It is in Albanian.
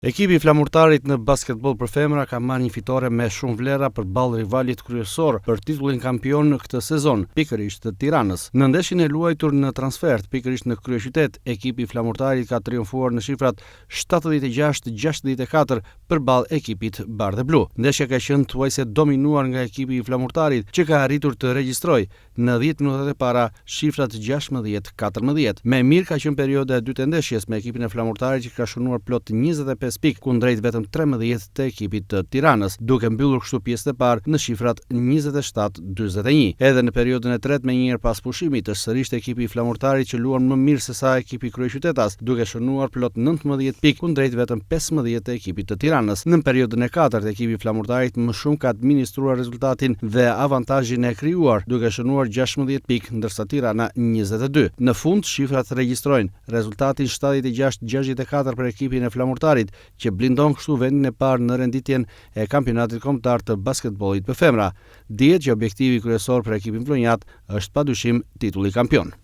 Ekipi i Flamurtarit në basketboll për femra ka marrë një fitore me shumë vlera përballë rivalit kryesor për titullin kampion këtë sezon, pikërisht të Tiranës. Në ndeshjen e luajtur në transfertë, pikërisht në kryeqytet, ekipi i Flamurtarit ka triumfuar në shifrat 76-64 përballë ekipit bardheblu. Ndeshja ka qenë thuajse dominuar nga ekipi i Flamurtarit, që ka arritur të regjistrojë në 10 minutat e para shifrat 16-14. Më mirë ka qenë perioda e dytë e ndeshjes me ekipin e Flamurtarit, që ka shënuar plot 25 pikë kundrejt vetëm 13 të ekipit të Tiranës, duke mbyllur kështu pjesën e parë në shifrat 27-41. Edhe në periodën e tretë, menjëherë pas pushimit, është sërish ekipi i Flamurtarit që luan më mirë se sa ekipi kryeqytetas, duke shënuar plot 19 pikë kundrejt vetëm 15 të ekipit të Tiranës. Në periodën e katërt, ekipi i Flamurtarit më shumë ka administruar rezultatin dhe avantazhin e krijuar, duke shënuar 16 pikë, ndërsa Tirana 22. Në fund, shifrat regjistrojnë rezultatin 76-64 për ekipin e Flamurtarit, që blindon kështu vendin e parë në renditjen e kampionatit kombëtar të basketbollit për femra. Dihet që objektivi kryesor për ekipin vlonjat është padyshim titulli kampion.